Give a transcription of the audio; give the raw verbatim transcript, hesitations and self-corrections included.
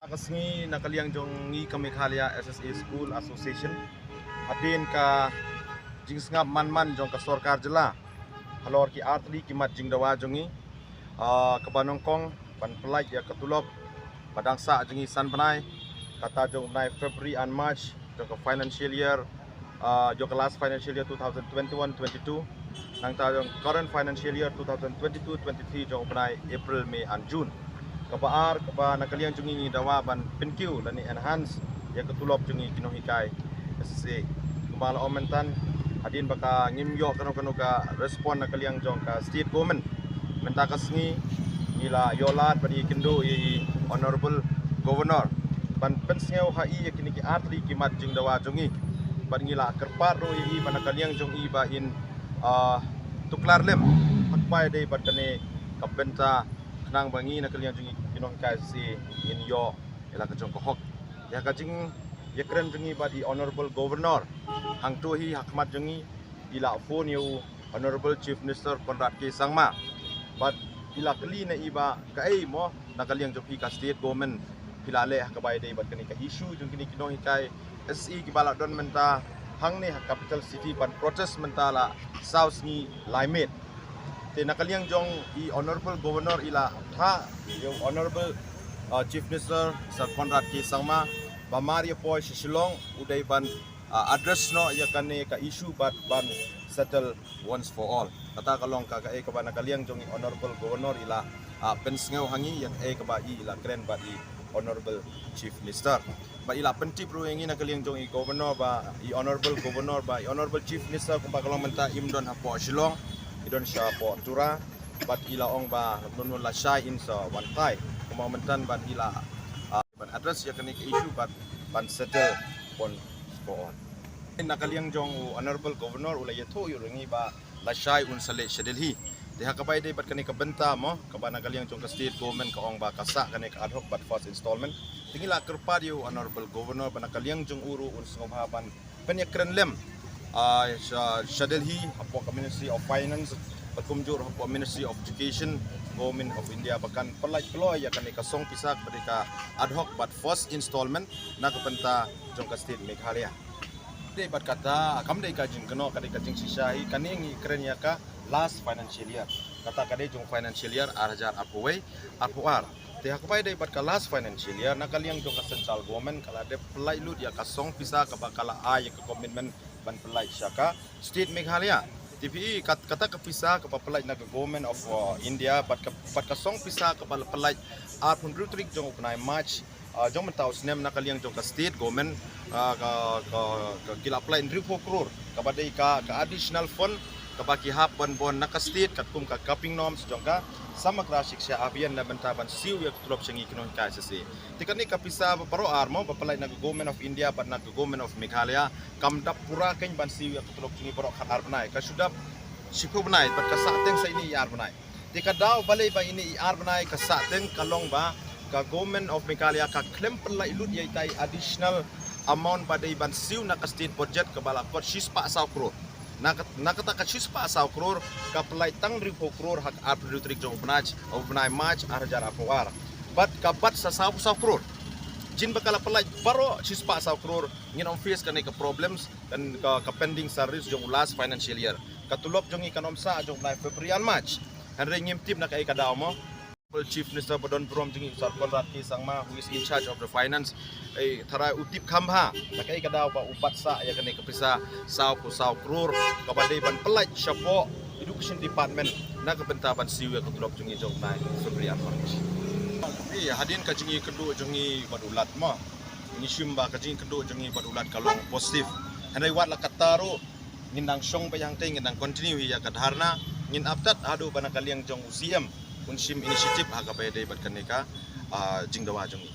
Ka sngi na ka liang jong ngi ka Meghalaya S S A School Association, hadien ka jingsngap man man jong ka sorkar jylla halor ki artylli ki mat jingdawa jong ngi, ah, kaba nyngkong ban pyllait ïa ka tulop ba dang sah jong ngi san bnai, kata jong u bnai February and March jong ka financial year, ah, jong ka last financial year two thousand twenty-one twenty-two, nangta jong current financial year two thousand twenty-two twenty-three jong u bnai April, May and June. Kaba ar, kaba na ka liang jong ngi ngi dawa ban pynkiew lane enhance ïa ka tulop jong ngi ki nonghikai S S A. Kumba la ong mynta, hadien ba ka ngim ïoh kano kano ka respond na ka liang jong ka state government, mynta ka sngi ngi la ïoh lad ban ïakynduh ïa i Honorable Governor ban pynsngew ha i ïa kine ki artylli ki mat jingdawa jong ngi. Bad ngi la kyrpad ruh ïa i ba na ka liang jong i ba in, ah, tuklar lem ha kaba ïadei bad kane ka bynta, khnang ba ngi na ka liang jong ngi ki nonghikai S S A ngin ïoh ïa la ka jong ka hok. Ïa ka jingïakren jong ngi bad i Honorable Governor hangto hi ha khmat jong ngi, i la phone ïa u Honorable Chief Minister Conrad K Sangma. Bad i la kylli na i ba kaei mo na ka liang jong phi ka state government phi la leh ha kaba ïadei bad kane ka issue jong kine ki nonghikai S S A kiba la don mynta hangne ha capital city ban protest mynta la saw sngi lai miet. Te na ka liang jong i Honorable Governor i la thah ïa u Honorable, uh, Chief Minister Sir Conrad K Sangma ba mar ïa poi sha Shillong u dei ban, uh, address noh ïa kane ka issue bad ban settle once for all. Kata ka long ka kaei kaba na ka liang jong i Honorable Governor i la, ah, pynsngew ha ngi ïa kaei kaba i la kren bad i Honorable Chief Minister. Ba i la pyntip ruh ïa ngi na ka liang jong i Governor ba i Honorable Governor ba i Honorable Chief Minister kumba ka long mynta im don hapoh Shillong, i don shapoh Tura. Bad i la ong ba nun nun lashai in sa wan tai. Kumba mynta ban i la, ah, ban address ïa kane ka issue bad ban settle once for all. Na ka liang jong u Honorable Governor u la ïathuh ïa u ïa ngi ba lashai un sa leit sha Delhi. Te ha kaba ïadei bad kane ka bynta mo kaba na ka liang jong ka state government ka ong ba ka sah kane ka ad hoc bad first installment, te ngi la kyrpad ïa u Honorable Governor ba na ka liang jong u ruh un sngewbha ban pynïakren lem, ah, sha, sha Delhi hapoh ka Ministry of Finance bad kumjuh hapoh Ministry of Education, Government of India ba kan pyllait kloi ïa kane ka song pisa kaba dei ka ad hoc bad first installment na ka bynta jong ka state Meghalaya. Dei bad kata kam dei ka jingkynnoh, ka dei ka jingshisha hi, kane ngi kren ïa ka last financial year. Kata ka dei jong financial year ar hajar arphew wei arphew ar. Te ha kaba ïadei bad ka last financial year na ka liang jong ka central government ka la dep pyllait lut ïa ka song pisa kaba ka la ai ïa ka commitment ban pyllait sha ka state Meghalaya. Te phi i kat-, kata ka pisa kaba pyllait na ka Government of, uh, India bad ka, bad ka song pisa kaba la pyllait arphew hynriew tarik jong u bnai March, ah, jong mynta u snem na ka liang jong ka state government, ah, ka, ka, ka ki la pyllait hynriewphew klur kaba dei ka, ka additional fund kaba ki hap ban bun na ka state katkum ka capping norms jong ka Samagra Shiksha Abhiyan na bynta ban siew ïa ka tulop sha ngi ki nonghikai S S A. Te kane ka pisa ba baroh ar mo ba pyllait na ka Government of India bad na ka Government of Meghalaya kam dap pura kein ban siew ïa ka tulop sha ngi baroh khatar bnai, ka shu dap shiphew bnai bad ka sah teng sa ine i ar bnai. Te ka daw balei ba ine i ar bnai ka sah teng ka long ba ka Government of Meghalaya ka khlem pyllait lut ïa ita i additional amount ba dei ban siew na ka state budget kaba la kot shispah saw klur. Na ka, na kata ka shispah saw klur ka pyllait tang hynriewphew klur ha ka arphew hynriew tarik jong u bnai, u bnai March ar hajar arphew ar. Bad ka bat sa saw saw klur. Jin ba ka la pyllait baroh shispah saw klur ngin ong face kane ka problems kan ka, ka pending salaries jong u last financial year. Ka tulop jong ngi kan ym sah jong u bnai February and March. Hynrei ngim tip na kaei ka daw mo. Chief Minister ba don burom jong ngi Sir Conrad K Sangma, who is in charge of the finance, eh, tharai u tip kham bha na kaei ka daw ba u bat sah ïa kane ka pisa saw phew saw klur kaba dei ban pyllait shapoh Education Department na ka bynta ban siew ïa ka tulop jong ngi jong u bnai February and March. Eh, hadien ka jingïakynduh jong ngi bad u Lat mo, ngi shim ba ka jingïakynduh jong ngi bad u Lat ka long positive. Hynrei wat la katta ruh ngin dang shong beit hangtei, ngin dang continue hi ïa ka dharna, ngin ap tad haduh ba na ka liang jong u C M un shim initiative ha kaba ïadei bad kane ka, ah, jingdawa jong ngi.